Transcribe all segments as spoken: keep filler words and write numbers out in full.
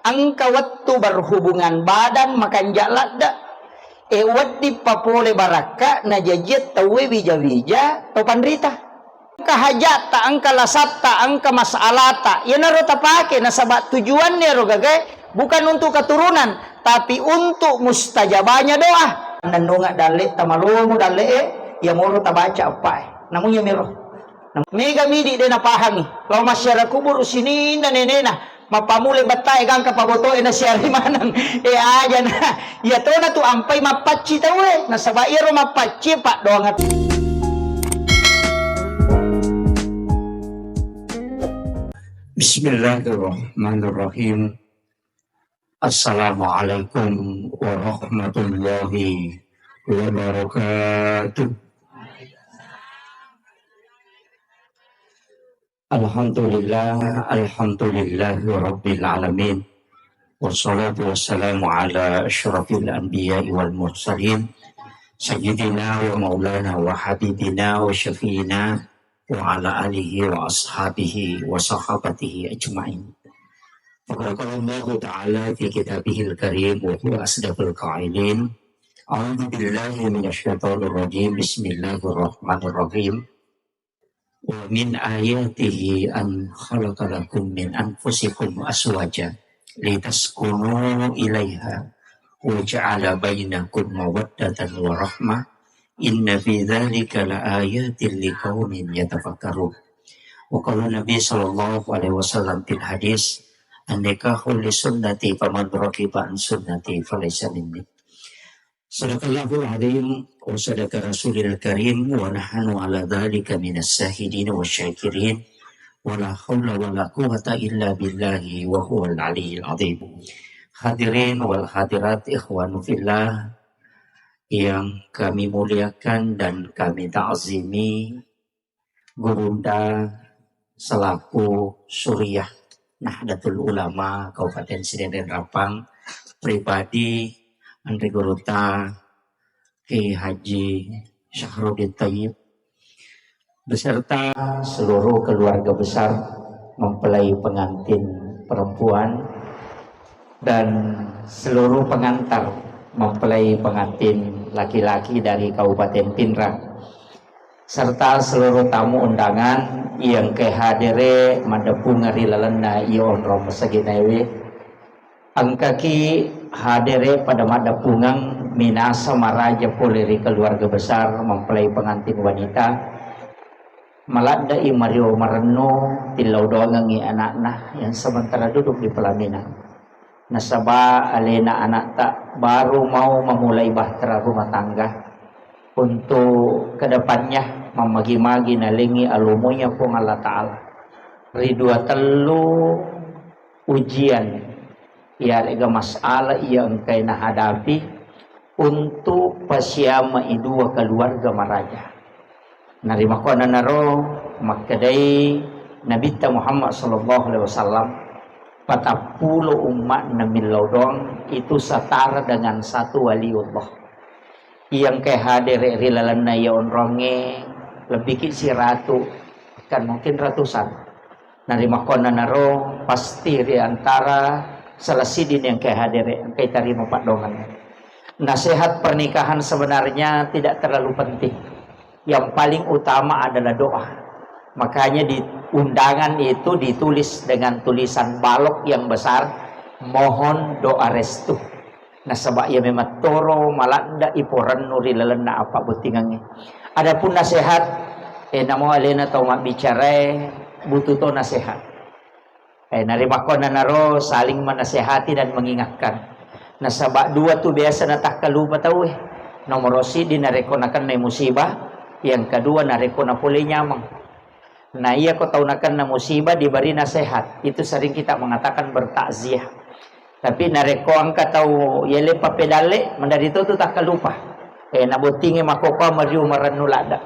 Engka wettu berhubungan badan makanja' ladde'. E, wedding papole barakka' najajiang tauwe wija-wija to panrita. Engka hajatta, engka lasatta, engka masalata, iyanaro tapake, nasaba' tujuanna ero gagae bukan untuk keturunan, tapi untuk mustajabahnya doa. Nennunga dalle' tamalomo dalle'e, iyamoro tabaca eppa'e. Namu iyamiro. Mega midi de' napahangi. Lao masyarakat kubur sininna nenena. Mappammula bettae gangka pabotoe nasiari maneng. E, ajana. Iyatona tu ampai mappacci tauwe. Nasaba' iyaro mappacci paddoangeng. Bismillahirrahmanirrahim. Assalamualaikum warahmatullahi wabarakatuh. Alhamdulillah, alhamdulillahi rabbil alamin. Wassalatu wassalamu ala asyrafil anbiya'i wal mursalin, sayyidina wa maulana wa habibina wa syafi'ina wa ala alihi wa ashabihi wa sahabatihi ajma'in. Faqad qala Allahu ta'ala fi kitabihil karim wa huwa asdaqul qailin. A'udzu billahi minasy syaithanir rajim. Bismillahirrahmanirrahim. Wa min ayatihi an khalaqa lakum min anfusikum azwaja litaskunu ilaiha wa ja'ala bainakum mawaddatan wa rahmah. Inna fi dzalika laayatil liqaumin yatafakkarun. Wa qala Nabi sallallahu alaihi wasallam fil hadis, "An-nikahu li sunnati faman raghiba an sunnati falaysa minni." Sadaqallahul azim wa sadaqa rasulil karim wa nahnu ala dzalika minas syahidin wa syakirin wa la haula wa la quwwata illa billahi wa huwal aliyyil azim. Hadirin wal hadirat, ikhwanu fillah yang kami muliakan dan kami ta'zimi, Gurunda selaku Suriah Nahdlatul Ulama Kabupaten Sidenreng Rappang, pribadi Anre Guruta Kiai Haji Syahruddin Thayyib, beserta seluruh keluarga besar mempelai pengantin perempuan dan seluruh pengantar mempelai pengantin laki-laki dari Kabupaten Pinrang, serta seluruh tamu undangan yang ke hadere maddeppungeng ri lalenna iya onrong masaginewe. Engkaki hadere pada maddeppungeng minasa maraja pole ri keluarga besar mempelai pengantin wanita. Maladde'i Mario Marenno, tillau doangengngi anakna yang sementara duduk di pelaminan. Nasaba alena anakta baru mau memulai bahtera rumah tangga. Untuk kedepannya, mammagi-magi nalengi alomonya Puang Allah Ta'ala. Ri dua tellu ujian, iyarega masalah iya engkai nahadapi untuk pasiamai dua keluarga maraja. Narimakkuannanaro makkedai Nabitta Muhammad sallallahu alaihi wasallam, patappulo umma'na millau doang itu setara dengan satu waliullah. Iya engkai hadere ri lalenna iya onrongnge lebbiki siratu, bahkan mungkin ratusan. Narimakkuannanaro pasti ri antara salah siddi ni engkai hadere, engkai tarima paddongenna. Nasihat pernikahan sebenarnya tidak terlalu penting. Yang paling utama adalah doa. Makanya di undangan itu ditulis dengan tulisan balok yang besar, "Mohon doa restu." Nasaba iya memang toro maladde iporennu ri lalenna apa bottingengnge. Adapun nasihat, eh, namo alena tau mabbicarae butuh to nasihat. Eh, narimakkuannanaro saling menasehati dan mengingatkan. Nasaba dua tu biasa natakkalupa tauwe. Nomoro siddi narekko nakennai musibah, yang kedua narekko napolei nyameng. Nah, iya ko tau nakenna musibah diberi nasihat, itu sering kita mengatakan bertakziah. Tapi narekko engka tau yele papedalle, mandari to tu takkalupa. Eh, nabottinge makkokkoe mariu marennu ladda.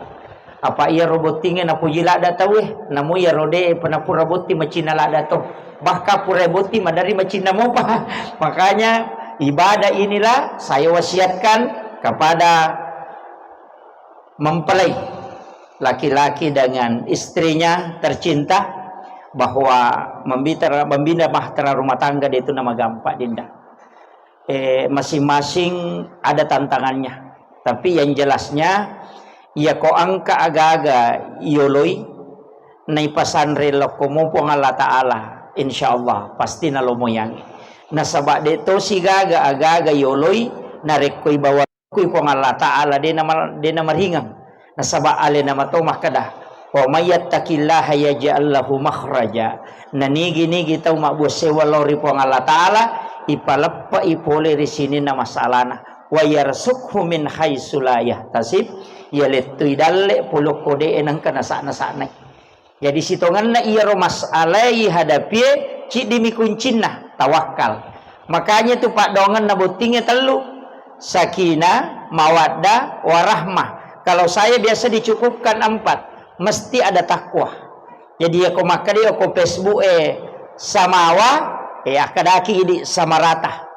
Apa iyaro bottingnge napuji ladda tauwe, namu iyaro de' pa napura botting macinna ladda to. Bahkan pura botting maderri macinna mopa. Makanya ibadah inilah saya wasiatkan kepada mempelai, laki-laki dengan istrinya tercinta, bahwa membitara-, membina bahtera rumah tangga de' tu namagampang, Dinda. Eh, masing-masing ada tantangannya. Tapi yang jelasnya, iya ko engka aga-aga yoloi, naipasanre lokkomo Puang Allah Ta'ala, insya Allah pasti nalomoyangi. Nasaba de' tosi gaga aga-aga yoloi, narekko ibawa kui Puang Allah Ta'ala de' nama-, de' namaringeng. Nasaba alena mato makkeda, "Wa may yattaqillaha yaj'al lahu makhraja." Nanigi-nigi tau mabbuang sewwa lao ri Puang Allah Ta'ala, ipaleppe'i pole ri sininna masalana. "Wa yarzuqhu min haitsu la yahtasib." Iya lettui dalle' polokko de' nengka nasa-, nasa'nai. Jadi sitongenna iyaro masalae ihadapie, ciddimi kuncinna, tawakkal. Makanya tu paddoangenna bottingnge tellu, sakinah, mawaddah, warahmah. Kalau saya biasa dicukupkan empat, mesti ada takwa. Jadi yako makkeda ko Facebook e samawa, eh, akkadaki idi sama rata.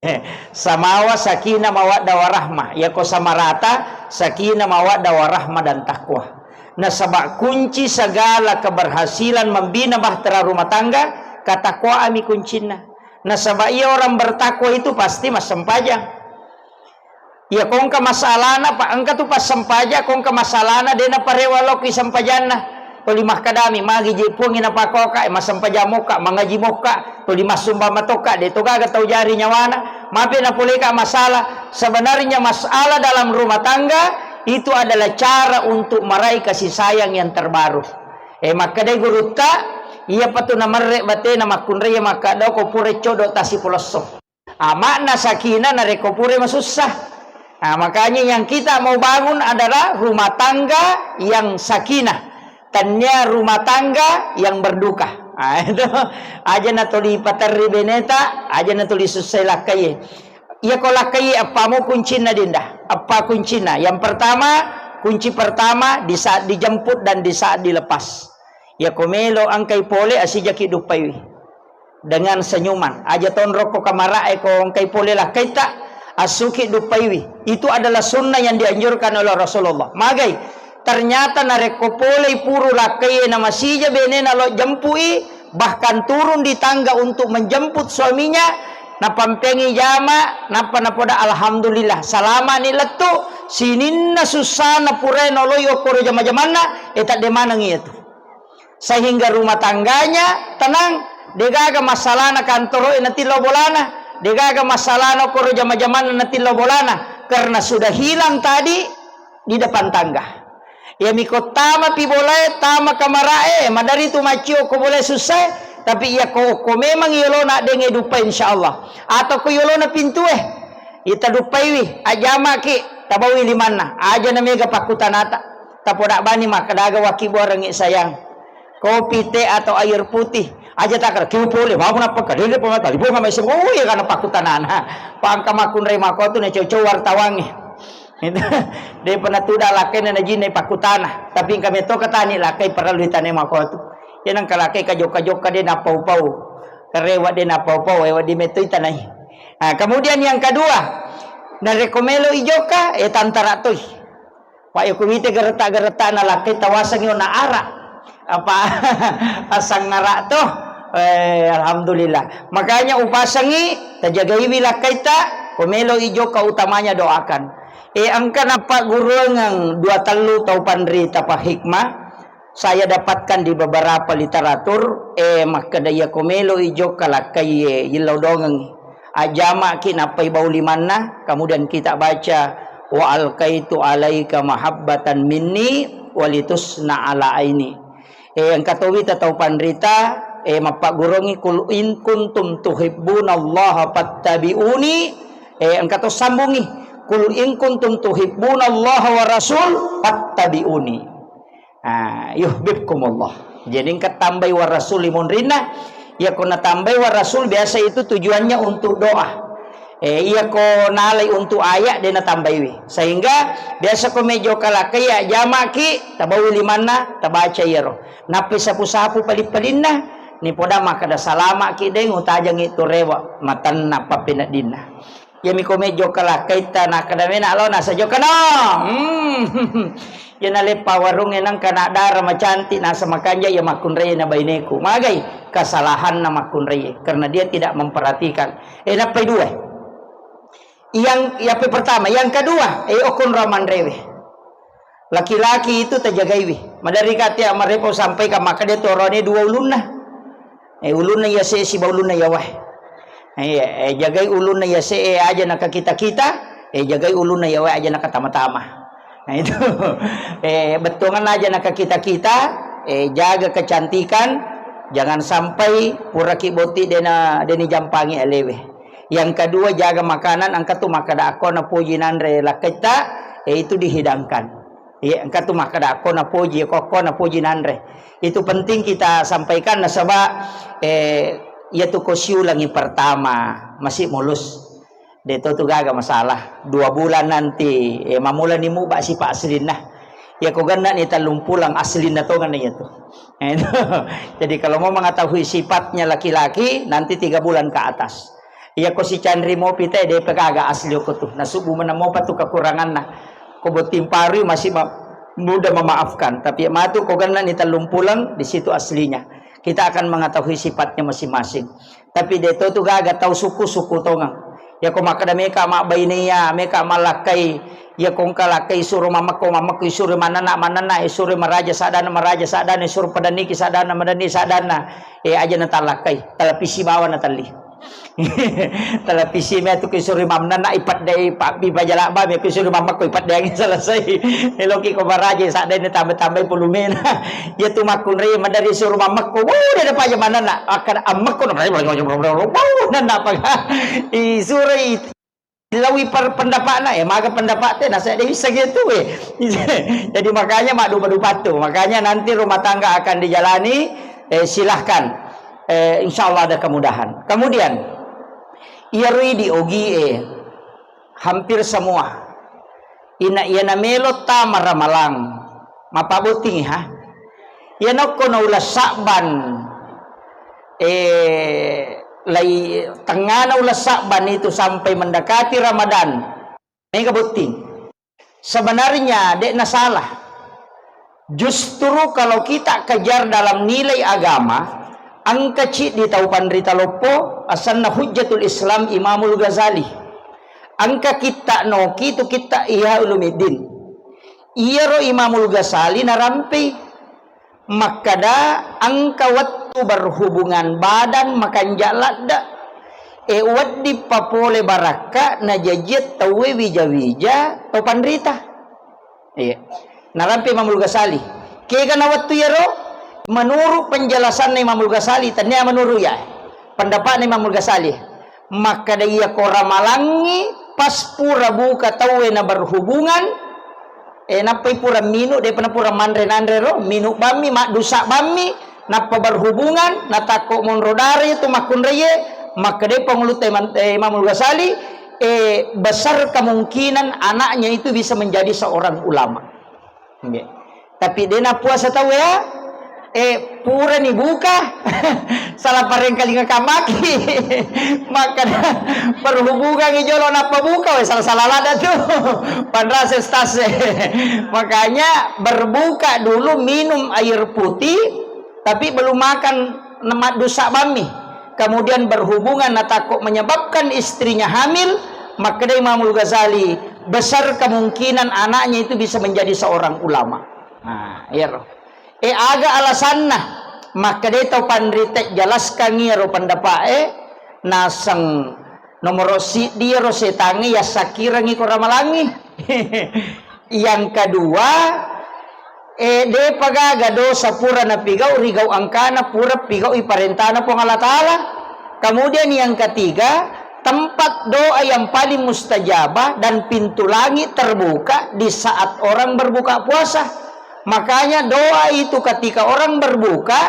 Eh, samawa, sakinah, mawaddah, warahmah. Yako sama rata, sakinah, mawaddah, warahmah, dan takwa. Nasaba kunci segala keberhasilan membina bahtera rumah tangga, katakwaami kuncinna. Nasaba iya orang bertakwa itu pasti massempajang. Iya kongka masalana, pa engka tu passempaja, kongka masalana de' naparewa lokki sempajanna. Tuli makkadami, magi je Puang napakoka, eh, massempajang mokka, mangaji mokka, tuli massumba matokka, de' to gaga tau jari nyawana. Mape napoleka masalah. Sebenarnya masalah dalam rumah tangga itu adalah cara untuk meraih kasih sayang yang terbaru. Eh, makkedai gurutta, iya patu namerre batena makkunrai makkadoko pura codo tasi polosso. Ama'na sakinah narekko pura masussa. Nah, makanya yang kita mau bangun adalah rumah tangga yang sakinah. Tennia rumah tangga yang berduka. Ah, itu. Aja natuli paterri beneta, aja natuli sussai lakkaie. Iya ko lakkaie, appamu kuncinna, Dinda? Appa kuncinna? Yang pertama, kunci pertama di saat dijemput dan di saat dilepas. Iya ko melo engkai pole, asijaki duppaiwi. Dengan senyuman. Aja tonrokko kamara'e ko engkai pole lakkaitta, assuki duppaiwi. Itu adalah sunnah yang dianjurkan oleh Rasulullah. Magai, ternyata narekko polei puru lakkaie na masija benena lo jempui, bahkan turun di tangga untuk menjemput suaminya, napampengi jama, nappa napoda, "Alhamdulillah, salama'ni lettu, sininna sussana purae noloi okkoro jama-jamanna, e tadde maneng iyatu." Sehingga rumah tangganya tenang, degaga masalana kantoro'e natillau bolana, degaga masalana okkoro jama-jamanna natillau bolana, karena sudah hilang tadi di depan tangga. Iya miko tama pi bolae, tama kamara'e, madari tu maccio ko bolae sussae, tapi iya ko, ko memang yolona denge dupa insyaallah. Atau ko yolona pintue, ita duppaiwi, ajamaki, tabawi limanna, aja na mega pakkutanata. Tapoda bani makkadaga waki buarengngi sayang. Kopi, teh, atau air putih. Aja takara, keu pole, mau nappa kadele pemata, libonga mai semua, oh iya kana pakkutanana. Pangka makkunrai makotu na cocok wartawangi. Itu, de pernah tuda lakkaina na jinna pakkutana. Tapi engka metto katani lakkai parellu ditane makotu. Ya nang kalakai kajokka-jokka de napau-pau. Karewa de napau-pau, ewa di metto itanai. Nah, kemudian yang kedua, narekko melo ijokka, eh tantara toi. Pak yoko wite gereta-gereta na lakkai tawasangi ona ara. Apa asang ara to? Eh, alhamdulillah. Makanya upasangi tajagaiwi lakkaita, ko melo ijokka utamanya doakan. Eh, engka napagguruangeng dua tellu tau panrita pa hikmah saya dapatkan di beberapa literatur, eh, makkeda iya ko melo ijokka lakkai, eh, yillau dongengi. Ajamaki nappai bau limanna, kemudian kita baca, "Wa alqaitu alaika mahabbatan minni walitusna ala aini." Eh, engka towi tatau panrita, eh, mappagguruangi, "Qul in kuntum tuhibbunallaha fattabi'uni." Eh, engka to sambungi, "Qul in kuntum tuhibbunallaha wa rasul fattabi'uni." Ah, yuhibbukumullah. Jadi engka tambai wa rasul limunrinna, iya ko natambai wa rasul biasa itu tujuannya untuk doa. Eh, iya ko nalai untuk ayat de natambaiwi. Sehingga biasa ko mejo kalakkai ya jamaki, tabawi limanna, tabaca iyaro. Nappi sapu-sapu pali-palinna, ni poda makkada salamaki deng utajangi tu rewa, matanna pappeneddinna. Iyami ko mejjo kalakkaitta, nakkeda mena lo, nasa jokka no. Hmm. Iya naleppa warungnge nangka naddara macantik, nasa makanja iya makkunrai na baineku. Magai kesalahanna makkunrai, karena dia tidak memperhatikan. Eh, nappai dua. Yang, yang pertama, yang kedua, eh, okkonro manrewe. Laki-laki itu tajagaiwi. Maderri ka tia marepo sampaikan, maka dia torone dua ulunna. Eh, ulunna iya se siba ulunna iya wae. Eh, eh, jagai ulunna iya se, eh, aja nakakita-kita, eh, jagai ulunna iya wae aja nakatama-tama. Nah, itu. Eh, bettuangan aja nakakita-kita, eh, jaga kecantikan, jangan sampai puraki botting dena, deni jampangi alewe. Yang kedua, jaga makanan, engka tu makkeda akko napoji nanre lakkaitta, eh, itu dihidangkan. Iya, engka tu makkeda akko napoji, ko, ko napoji nanre. Itu penting kita sampaikan, nasaba, eh, iya tu ko siulangi pertama, masih mulus. De to tu gaga masalah. Dua bulan nanti, eh, mamulani muba sipa aslinna. Iya ko gennani tellumpulang, aslinna tongeng iya tu. Eh, itu. Jadi kalau mau mengetahui sifatnya laki-laki, nanti tiga bulan ke atas. Iya ko sicanri mopi te, depa gaga asli ko tu. Nasubbu meneng mopa tu kekuranganna. Ko botting parui masih ma-, mudah memaafkan. Tapi matu ko gennani tellumpulang, di situ aslinya. Kita akan mengetahui sifatnya masing-masing. Tapi de to tu gaga tau suku-suku tongeng. Iya ko makkeda meka mabbainea, meka malakkai, iya ko engka lakkai suro mammekko, mammekko isuro manenna, manenna isuro maraja sadana, maraja sadana isuro padanniki sadana, madanni sadana. Eh, aja natallakkai, televisi bawa natelli. Televisi me tu kisuri mamnana ipadde, pa-, ipajalabba me kisuri mammekko ipaddeangi selesai. Eloki ko maraja sadda ini tambah-tambahi pulumena. Iya tu makkunrai madari suru mammekko. Wuh, dia dapat aja manana. Akan ammekko. Wuh, nana apa? Isuroi. Lawi per-, pendapatna, eh, maga pendapat te, nasa de bisa gitu, eh. Jadi makanya mak dupa-dupa tu. Makanya nanti rumah tangga akan dijalani, eh, silahkan. Eh, insya Allah ada kemudahan. Kemudian, iya rui di ogi, eh, hampir semua. Ina iya namelo tama ramalang. Mapabotting, ha? Iya nokko na uleng Sa'ban, eh, lai tengngana uleng Sa'ban itu sampai mendekati Ramadan, mega botting. Sebenarnya, de'na salah. Justru kalau kita kejar dalam nilai agama, engka ciddi tau panrita loppo, asenna Hujjatul Islam Imamul Ghazali. Engka kitta noki tu kitta Ihya Ulumuddin. Iyaro Imamul Ghazali narampei makkeda, engka wettu berhubungan badan makanja ladde, e, wedding papole barakka najajiang tauwe wija-wija to panrita. Iya. Narampe Imamul Ghazali. Kega na wettu iyaro? Menurut penjelasanna Imamul Ghazali, tennia menurut ya. Pendapatna Imamul Ghazali. Makkeda iya ko ramalangngi pas pura buka tauwe na berhubungan, eh, nappai pura minu, depa na pura manre nanre ro, minu bammi, maddusa bammi, nappa berhubungan, natakko monro dara itu makkunraie, makkeda pangulutta Imam, eh, Imamul Ghazali, eh, besar kemungkinan anaknya itu bisa menjadi seorang ulama. Nggih. Tapi de napuasa tau ya, eh, purani buka, salah parengkalinga kamaki. Maka berhubungan jolo nappa buka, weh, salah-salah lada tu. Panrase stase. Makanya berbuka dulu, minum air putih, tapi belum makan, maddusa bammi. Kemudian berhubungan, natakko menyebabkan istrinya hamil, makkeda Imamul Ghazali, besar kemungkinan anaknya itu bisa menjadi seorang ulama. Nah, iyaro. Eh, aga alasanna? Makkeda tau panrita, jelaskan iyaro pendapat e, naseng nomoro siddi iyaro setangnge yassakkirangi ko ramalangngi. Yang kedua, eh, depa gaga dosa pura napigau ri gau engkana, pura pigau i parentana Puang Allah Ta'ala. Kemudian yang ketiga, tempat doa yang paling mustajabah dan pintu langit terbuka di saat orang berbuka puasa. Makanya doa itu ketika orang berbuka,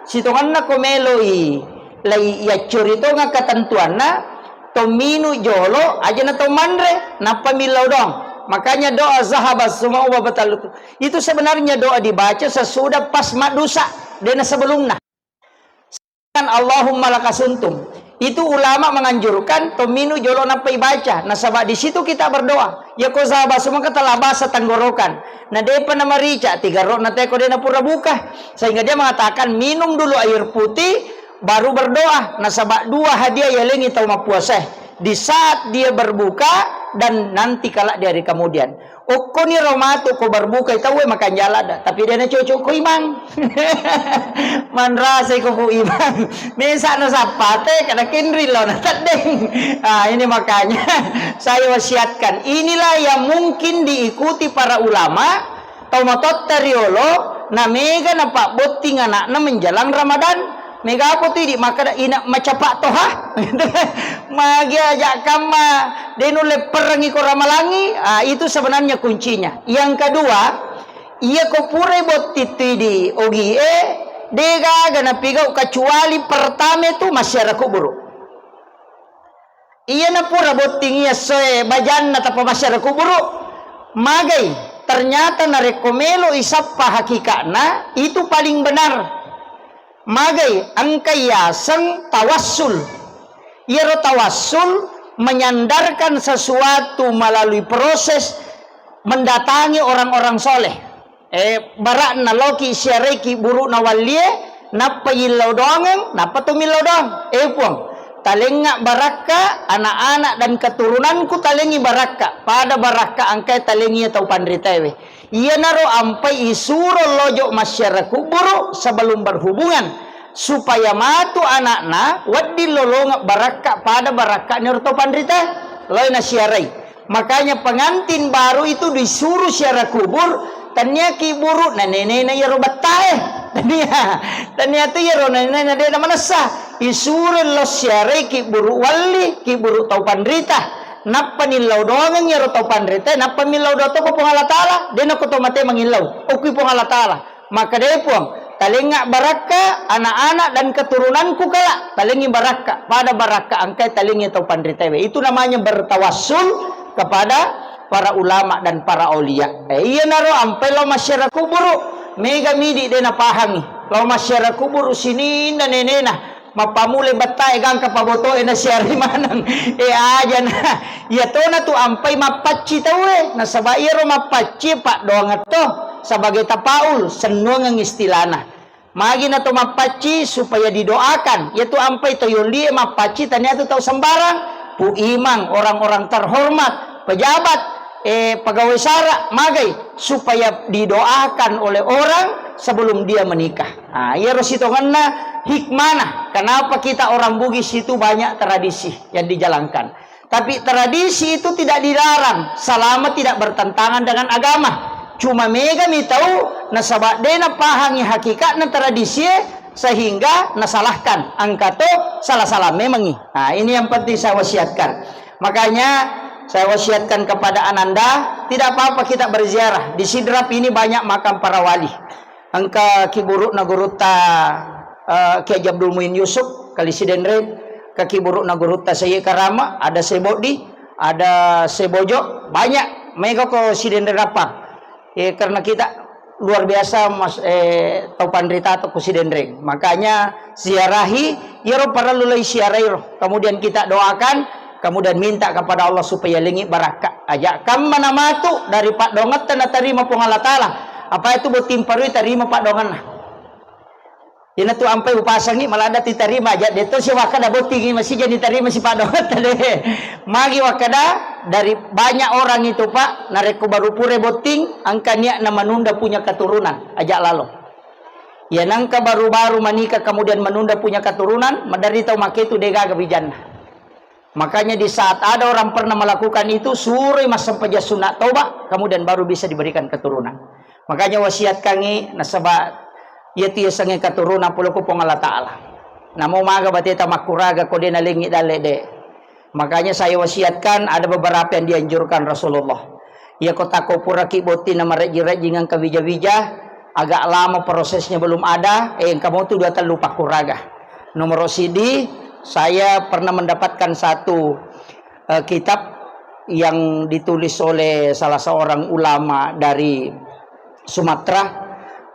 sitongenna ko meloi lai yaccuri tonga ketentuanna, to minu jolo, aja na to manre, nappa millau doang. Makanya doa zahaba sumau wa batalu itu sebenarnya doa dibaca sesudah pas maddusa, dena sebelumna. Kan Allahumma lakasumtu. Itu ulama menganjurkan to minung jolo nappa ibaca, nasaba di situ kita berdoa. Yako saba sumaka tala basa tenggorokan. Na depa namarica, tigarro na teko de napura buka. Sehingga dia mengatakan minum dulu air putih, baru berdoa. Nasaba dua hadiah yalengi tau mappuasa. Di saat dia berbuka dan nanti kelak di hari kemudian. Okkoni ro matu ko berbuka tauwe makanjala da, tapi de nacocok ko imang. Manrasai ko Pu Imang. Mesa na sappate kada kenri lo na teddeng. Ah, ini makanya saya wasiatkan. Inilah yang mungkin diikuti para ulama, tau matotta riolo, na mega na pabbotting anakna menjelang Ramadan. Mega apa tu idi makkeda ina macapa toha. Magi aja kamma de nulle perrengi ko ramalangi, ah, itu sebenarnya kuncinya. Yang kedua, iya ko pura botting tu idi ogi e, de gaga napigau kecuali pertama tu masyarakat kuburu. Iya na pura botting iya soe bajanna tappa masyarakat kuburu, magai ternyata narekko melo isappa hakikatna itu paling benar. Magai engka yaseng tawassul. Iyaro tawassul menyandarkan sesuatu melalui proses mendatangi orang-orang soleh. Eh, barakna loki siaraiki buru'na wallie, nappa yillau doangeng, nappa to millau doang. Eh, Puang, talengnga barakka anak-anak dan keturunanku talengi barakka, pada barakka engkae talengi tau panritaewe. Iyanaro ampai isuro lojo masyarakat kuburu sebelum berhubungan, supaya matu anakna wedding lolongeng barakka pada barakka niro tau panrita loi nasiarai. Makanya pengantin baru itu disuruh siara kubur, tania kiburu na nenena iyaro bettae. Tania, tania tu iyaro nenena de na manessa. Isuro lo siarai kiburu walli, kiburu tau panrita. Nappa nillau doangeng iyaro tau panrita, nappa millau doang to ko Puang Allah Taala, de na ko to mate mangillau. Okui Puang Allah Taala. Makkeda, "Eh, Puang, talengnga barakka anak-anak dan keturunanku kala, talengi barakka, pada barakka engkae talengi tau panritaewe." Itu namanya bertawassul kepada para ulama dan para aulia. Eh, iyanaro ampai lao masyarakat kuburu, mega midi de napahangi. Lao masyarakat kuburu sininna nenena, mappamule bettae gangka pabotoe nasiari maneng. Eh, aja na. Iya tona tu ampai mappacci tauwe, nasaba iyaro mappacci paddoangeng to sebagai tapaul, sennuangeng istilana. Magi na to mappacci supaya didoakan. Iya tu ampai to yollie mappacci tania tu tau sembarang. Pu imang, orang-orang terhormat, pejabat, eh, pegawai sara, magai supaya didoakan oleh orang sebelum dia menikah. Ah, iyaro sitongenna hikmana. Kenapa kita orang Bugis itu banyak tradisi yang dijalankan? Tapi tradisi itu tidak dilarang selama tidak bertentangan dengan agama. Cuma mega mi tau nasaba de napahangi hakikatna tradisi sehingga nasalahkan. Engka to salah-salah memangi. Nah, ini yang penting saya wasiatkan. Makanya saya wasiatkan kepada Ananda, tidak apa-apa kita berziarah. Di Sidrap ini banyak makam para wali. Engka kiburu'na gurutta, eh, Kiai Haji Abdul Muin Yusuf, Kali Sidenreng, ka kiburu'na gurutta Sayyid Karama, ada Seboddi, ada Sebojo, banyak. Mega ko Sidenreng Rappang. Eh, karena kita luar biasa mas, eh, tau panrita to ko Sidenreng. Makanya ziarahi, iyaro parellu lai ziarahi ro. Kemudian kita doakan, kemudian minta kepada Allah supaya lengi barakka. Aja kamma namatu dari paddoangetta natarima Puang Allah Taala. Apa itu botting parui tarima paddoangenna. Ina tu ampai upasangi maladda titarima aja de to siwakkada bottingi masija ditarima si paddoangetta de. Magi wakkada dari banyak orang itu Pak, narekko baru pura botting, engka niatna menunda punya keturunan, aja lalo. Ya nangka baru-baru menikah kemudian menunda punya keturunan, maderri tau make tu de gaga wijanna. Makanya di saat ada orang pernah melakukan itu, suroi massempajang sunat toba, kemudian baru bisa diberikan keturunan. Makanya wasiatkangi nasaba iyatu yasengnge keturunan pole ko Puang Allah Taala. Namo maga bateta makkuraga ko de nalengi dalle de. Makanya saya wasiatkan ada beberapa yang dianjurkan Rasulullah. Iya ko tako puraki botting na marejjing-rejjing engka wija-wija, agak lama prosesnya belum ada, eh, engka motu dua tellu pakkuraga. Nomor sidi, saya pernah mendapatkan satu, eh, kitab yang ditulis oleh salah seorang ulama dari Sumatera,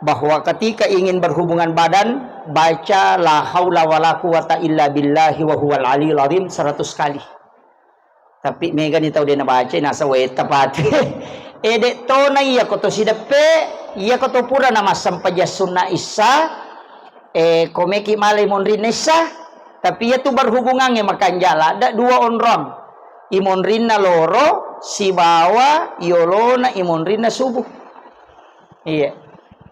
bahwa ketika ingin berhubungan badan, Baca la haula wala quwata illa billahi wa huwal aliyul azim seratus kali. Tapi megani tau de' nabaca, nasa weta pati. Eh, de' tona iya ko to sideppe, iya ko to pura namassempajang sunna issa, eh, ko meki malai monrinna issa, tapi iya tu berhubungannya makanjala, ada dua onrong. Imonrinna loro, sibawa yolona imonrinna subuh. Iya.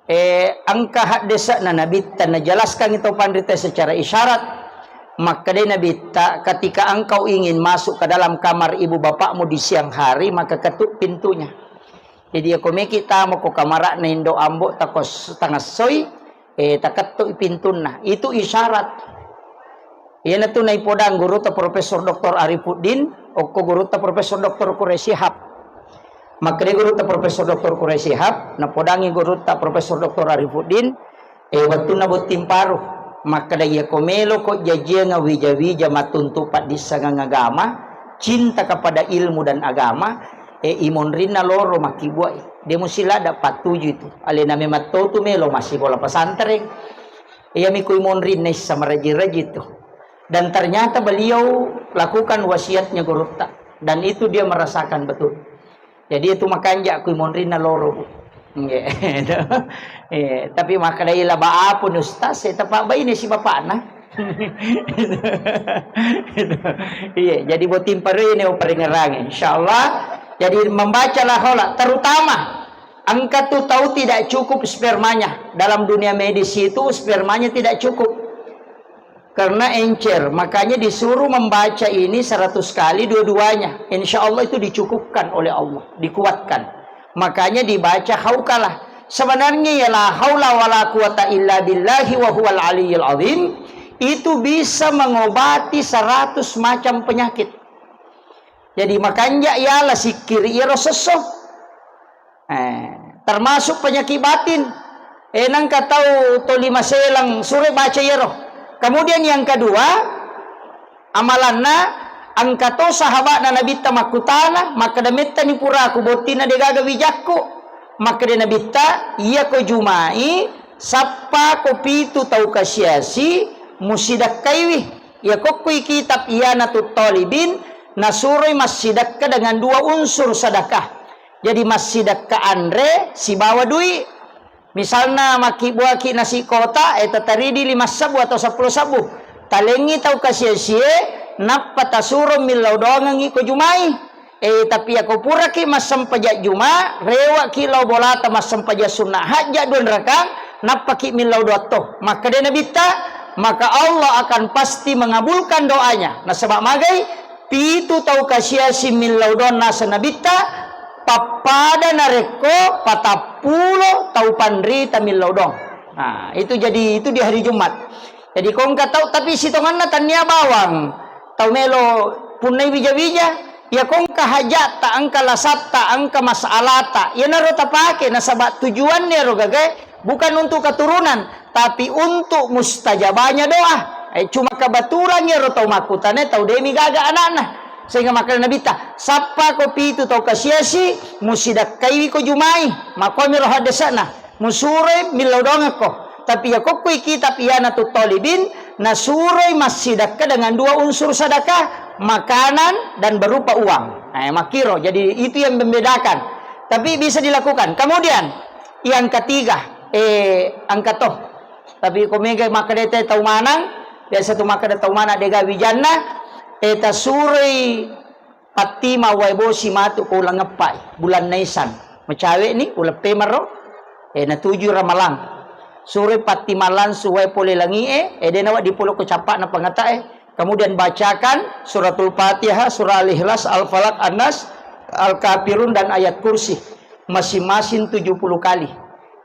Eh, engka haddese'na Nabitta, najelaskan itu panrita secara isyarat. Makkedai Nabitta, "Ketika engkau ingin masuk ke dalam kamar ibu bapakmu di siang hari, maka ketuk pintunya." Jadi, iya ko meki tama ko kamara'na indo ambo takos-, tangessoi, eh, takettuk pintunna. Itu isyarat. Iyanatu naipodang gurutta Profesor Doktor Arifuddin, okko gurutta Profesor Doktor Quraish Shihab. Makkeda gurutta Profesor Doktor Quraish Shihab, napodangi gurutta Profesor Doktor Arifuddin, eh, wettunna botting paru. Makkeda, "Iya ko melo ko jajiang wija-wija matuntu paddissengang agama, cinta kepada ilmu dan agama, eh, imonrinna loro makkibua." Dia musilada pattuju itu. Alena memang totu melo masih bola pesantren. Iya mi kui monrinna issa maraji-raji itu. Dan ternyata beliau lakukan wasiatnya gurutta. Dan itu dia merasakan betul. Jadi itu makanja kui monrinna loro, Bu. Nggih. Eh, tapi makkedai laba apun ustaz, saya tepak bayi ini si bapakna. Iya, jadi botting paru ini paringerangi, insyaallah. Jadi membaca la haula, terutama engka tu tau tidak cukup spermanya. Dalam dunia medis itu spermanya tidak cukup. Karena encer, makanya disuruh membaca ini seratus kali dua-duanya. Insya Allah itu dicukupkan oleh Allah, dikuatkan. Makanya dibaca haukalah. Sebenarnya ya la haula wala quwata illa billahi wa huwal aliyil azim itu bisa mengobati seratus macam penyakit. Jadi makanja yala sikkiri iyaro sesso. Eh, termasuk penyakit batin. Eh, nangka tau toli maselang sure baca iyaro. Kemudian yang kedua, amalanna engka to sahabatna Nabitta makkutana, makkeda mettani puraku bottinna degaga wijakku. Makkeda Nabitta, iya ko jumai, sappa ko pitu tau kasiasi, musidakkaiwi. Iya kokkui kitab Ianatut Talibin, nasuroi massidakka dengan dua unsur sadakah. Jadi massidakka anre sibawa dui. Misalna makkibbuaki nasi kota, eh, tataridi lima sebbu atau seppulo sebbu. Talengngi tau kasiasie, nappa tasuro millau doangengngi ko jumai. Eh, tapi ako puraki massempajang juma, rewaki lao bolata massempajang sunna hajja dua rakang, nappaki millau doatto. Makkeda Nabitta, maka Allah akan pasti mengabulkan doanya. Nasaba magai, pitu tau kasiasi millau doang naseng Nabitta, pappada narekko patappulo tau panrita millau doang. Nah, itu jadi, itu di hari Jumat. Jadi kongka tau, tapi sitonganna tannia bawang tau melo punnai wija-wija. Ya kongka hajatta, engka lasatta, engka masalata, iyanaro tapake, nasaba tujuanna ero gagae bukan untuk keturunan, tapi untuk mustajabahnya doa. Eh, cuma kebetulan iyaro tau makkutana tau demi gaga anakna. Sehingga makkeda Nabitta, sappa ko pitu tau kasiasi, musidakkaiwi ko jumai. Makomiro haddesana, musuroi millau doangekko. Tapi ya kokkui kitab Ianatut Talibin, nasuroi massidakka dengan dua unsur sadakah, makanan dan berupa uang. Eh, makkiro. Jadi itu yang membedakan. Tapi bisa dilakukan. Kemudian, yang ketiga, eh, engka to. Tapi ko mega makkeda te tau manang, biasa tu makkeda tau manang dega wijanna, eh, tasuroi pattima wae bosi matu ko uleng eppai, bulan Naisan. Macawe ni, uleng pemaro, eh, natuju Ramalang. Suroi pattima langsung wae pole langi e, eh, dena wa dipolo ko cappa na pangata e. Kemudian bacakan suratul Fatihah, surah Al-Ikhlas, Al-Falaq, An-Nas, Al-Kafirun, dan ayat kursi. Masing-masing tujuh puluh kali.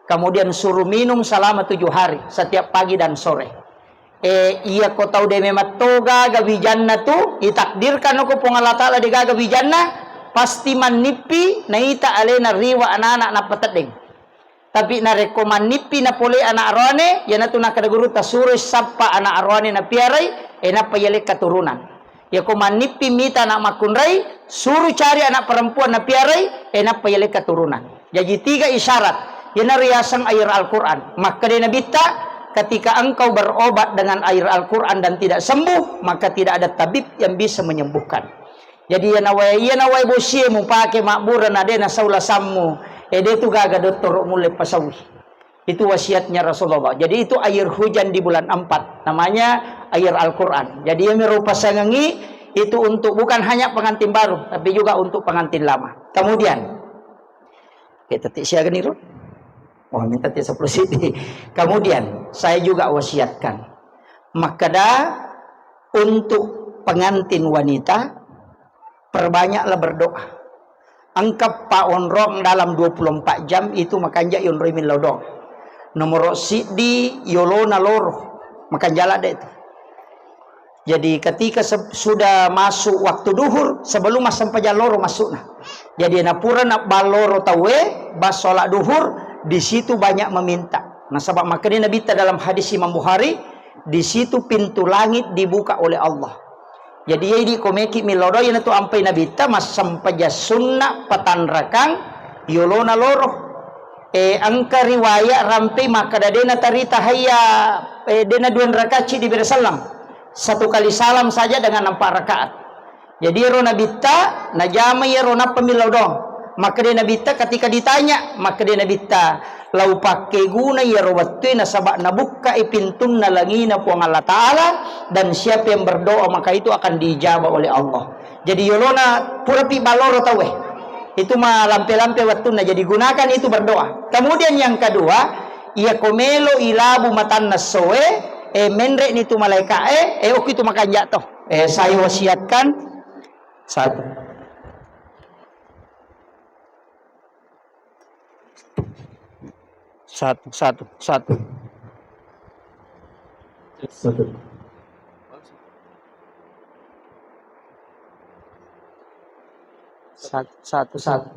Kemudian suruh minum selama tujuh hari, setiap pagi dan sore. Eh, iya ko tau de memang toga ga wijanna tu, itakdirkan ko Puang Allah Ta'ala de gaga wijanna, pasti mannippi naita alena riwa anak-anak nappa teddeng. Tapi narekko mannippi napole anak aroane, iyanatu nakkeda gurutta suroi sappa anak aroane napiarai, e nappa yaleng katurunan. Yako mannippi mita anak makkunrai, suru cari anak perempuan napiarai, e nappa yaleng katurunan. Jaji tiga isyarat, iyanaro yaseng air Al-Quran. Makkeda Nabitta, Ketika engkau berobat dengan air Al-Quran dan tidak sembuh, maka tidak ada tabib yang bisa menyembuhkan. Jadi, iya nawae, iya nawae bosie mupake mabbura na de nasau lasammu, e de tu gaga dottoro mulle pasaui. Itu wasiatnya Rasulullah. Jadi, itu air hujan di bulan empat, namanya air Al-Quran. Jadi, iya miro pasangengi itu untuk bukan hanya pengantin baru, tapi juga untuk pengantin lama. Kemudian, kita ti siaga niru? Oh, minta ti sepuluh sidi. Kemudian, saya juga wasiatkan. Makkeda untuk pengantin wanita, perbanyaklah berdoa. Engka paonrong dalam dua puluh empat jam itu makanja yonroi millau doang. Nomoro siddi yolona loro. Makanja ladde itu. Jadi, ketika se-, sudah masuk waktu duhur, sebelum massempajang loro masukna. Jadi, napura nabballoro tauwe, bas sholat duhur, di situ banyak meminta. Nasaba makkeda Nabitta dalam hadis Imam Bukhari, di situ pintu langit dibuka oleh Allah. Jadi, iya idi komeki millau doa, iyanatu ampai Nabitta massempajang sunna patanrakang yolona loro. Eh, engka riwayat rampe makkeda de natarita hayya, eh, de na dua rakaat di bere sallam. Satu kali salam saja dengan empat rakaat. Jadi, ero Nabitta najama iyaro nappa millau doang. Makkeda Nabitta ketika ditanya, makkeda Nabitta, "Lau pakkeguna iyaro wettue nasaba nabukkai pintunna langina Puang Allah Ta'ala, dan siapa yang berdoa maka itu akan diijabah oleh Allah." Jadi, yolona purapi balloro tauwe. Itu malampe-lampe wettunna. Jadi, gunakan itu berdoa. Kemudian yang kedua, iya ko melo ilabu matanna essoe, eh, menre ni tu malaika e, eh, okki tu makanja to. Eh, saya wasiatkan satu. Satu, satu, satu. Satu. Satu, satu, satu.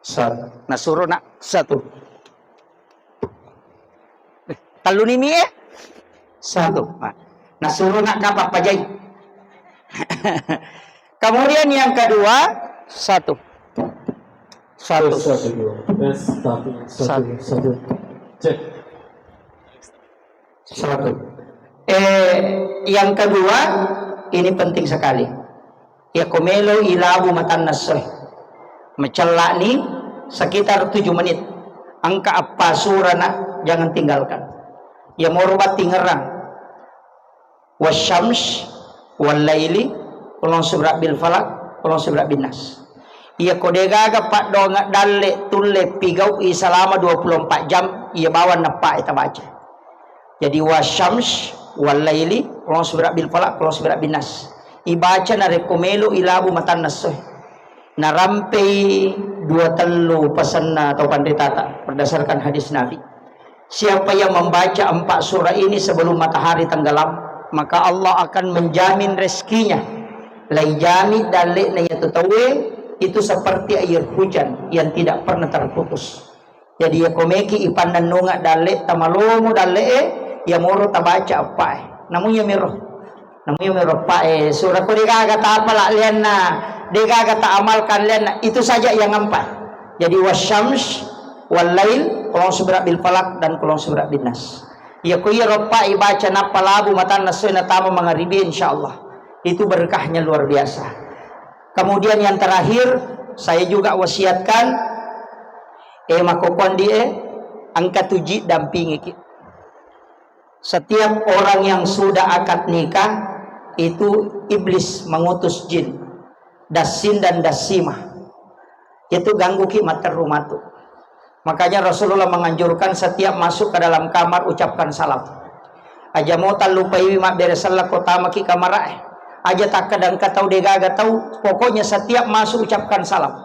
Satu. Nasuro nak satu. Eh, tellu ni mi e? Satu. Nah, nasuro nak kapang pajai. Kemudian yang kedua, satu. Satu. Tes, satu, dua. Tes, satu, satu, satu. Satu. Cek. Satu. Eh, yang kedua, ini penting sekali. Iya ko melo ilabu matanna essoe. Macellani sekitar tujuh menit. Engka eppa sura nak, jangan tinggalkan. Iya moro battingerang. Wasyams, wallaili, qul a'udzu birabbil falaq, qul a'udzu birabbin nas. Iya ko degaga paddoangeng dalle tulle pigau'i selama dua puluh empat jam, iya bawang nappa e tabaca. Jadi, wasyams, wallaili, qul a'udzu birabbil falaq, qul a'udzu birabbin nas. Ibaca narekko melo ilabu matanna essoe. Narampei dua tellu pasenna tau panritata berdasarkan hadis Nabi. Siapa yang membaca empat surah ini sebelum matahari tenggelam, maka Allah akan menjamin rezekinya. Laijami dalle'na iyatu tauwe itu seperti air hujan yang tidak pernah terputus. Jadi, iya ko meki ipannennunga dalle'ta malomo dalle'e, iya moro tabaca eppa e. Namu iya miro. Namu iya miro eppa e. Sura ko degaga tapala lianna, degaga taamalkan lianna, itu saja yang empat. Jadi, wasyams, wallail, qul a'udzu birabbil falaq, dan qul a'udzu birabbin nas. Iya ko iya eppa ibaca nappa labu matanna essoe natama mangaribi, insyaallah. Itu berkahnya luar biasa. Kemudian yang terakhir, saya juga wasiatkan, eh, makkokkoe ndi e, engka tu ji dampingiki. Setiap orang yang sudah akad nikah, itu iblis mengutus jin, dassin dan dassimah. Itu gangguki matteru matu. Makanya Rasulullah menganjurkan setiap masuk ke dalam kamar ucapkan salam. Aja mo tallupaiwi mabbere selleng ko tamaki kamarae. Aja takkeda engka tau degaga tau, pokoknya setiap masuk ucapkan salam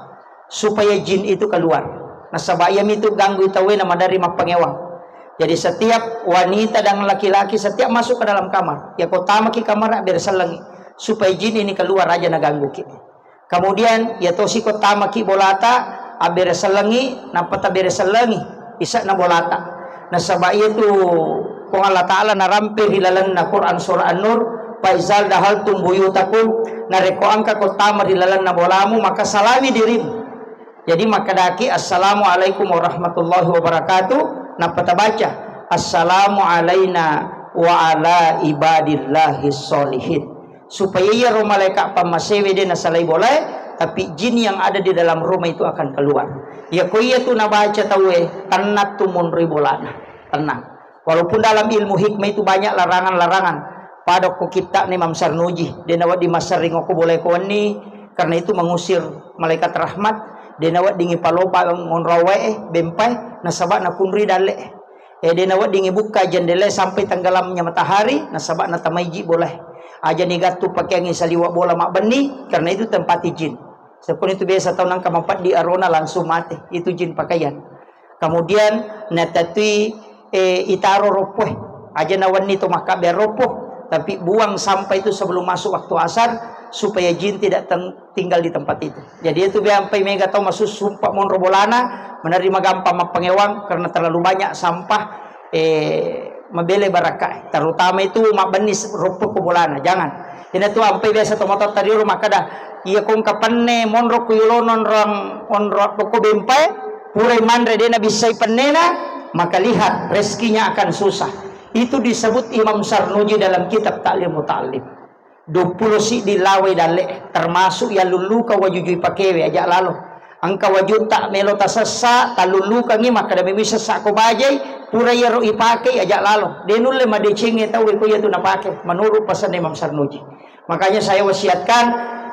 supaya jin itu keluar. Nasaba iyamitu ganggu tauwe na maderri mappangewang. Jadi setiap wanita dan laki-laki setiap masuk ke dalam kamar, ya ko tamaki kamar bere sellengi supaya jin ini keluar aja nagangguki. Kemudian, iya tosi ko tamaki bolata, abbere sellengi, nappa tabere sellengi, ise'na bolata. Nasaba iyatu Puang Allah Ta'ala narampe ri lalenna Quran surah An-Nur, "Fa iza dahaltum buyutakum," narekko engka ko tama ri lalenna bolamu, maka salami dirimu. Jadi makkedaki, "Assalamualaikum warahmatullahi wabarakatuh." Nappa tabaca, "Assalamu alaina wa ala ibadillahis sholihin." Supaya iyaro malaika pammasewe de nasalai bolae, tapi jin yang ada di dalam rumah itu akan keluar. Iya ko iya tu nabaca tauwe, tenang tu monroi bolana. Tenang. Walaupun dalam ilmu hikmah itu banyak larangan-larangan. Pada ko kitta ni Imam Sarnuji, de nawedding masserring okko bolae ko wenni, karena itu mengusir malaikat rahmat, de nawedding ipalopa monro wae, bempae, nasaba nakunroi dalle. E, de nawedding ibukka jendela sampai tenggelamnya matahari, nasaba natamaiji bolae. Aja ni gattu pakeangi saliwa bola mabbenni, karena itu tempati jin. Sekuni itu biasa tau nangka mapeddi arona langsung mate, itu jin pakaian. Kemudian natatui, e, itaro roppoe. Aja nawenni to makkabbe roppo, tapi buang sampah itu sebelum masuk waktu asar supaya jin tidak ten- tinggal di tempat itu. Jadi itu biampai mega tau masusumpa monro bolana, menerima gampang mappangewang karena terlalu banyak sampah, eh, mabele barakka. Terutama itu mabbenni roppo ko bolana, jangan. Ina tu ampai biasa to matotta riolo makkeda, iya kongka penne monro ku yolono onrong onro ko bempae, purai manre de nabissai pennena, maka lihat rezekinya akan susah. Itu disebut Imam Sarnuji dalam kitab Ta'lim Muta'allim. Duappulo siddi lawai dalle, termasuk yallulluka wajujui pakewe aja lalo. Engka wajutta melo tasessa, tallullukangi, makkeda memi sessa ko bajai, pura iyaro ipakei aja lalo. De nulle madecengnge tauwe ko iyatu napake, menurut pasanna Imam Sarnuji. Makanya saya wasiatkan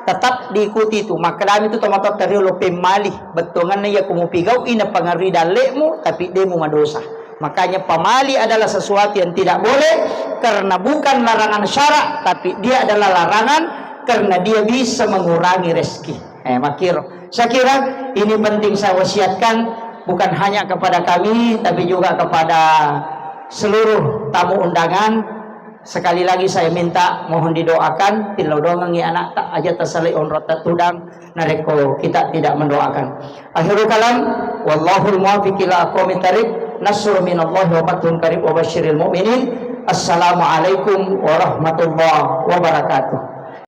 tetap diikuti itu. Makkedami tu tomatoatta riolo pemmali, bettuanganna iya ko mupigau'i napangarui dallemu, tapi de mu madosa. Makanya pamali adalah sesuatu yang tidak boleh karena bukan larangan syarak, tapi dia adalah larangan karena dia bisa mengurangi rezeki. Eh, makkiro. Saya kira ini penting saya wasiatkan bukan hanya kepada kami, tapi juga kepada seluruh tamu undangan. Sekali lagi saya minta mohon didoakan, tillau dongengi anakta, aja tasalai onrota tudang, narekko kita tidak mendoakan. Akhirul kalam, wallahul muwaffiq ila aqwamit thariq, nasrun minallahi wa fathun qarib wa basyiril mu'minin. Assalamualaikum warahmatullahi wabarakatuh.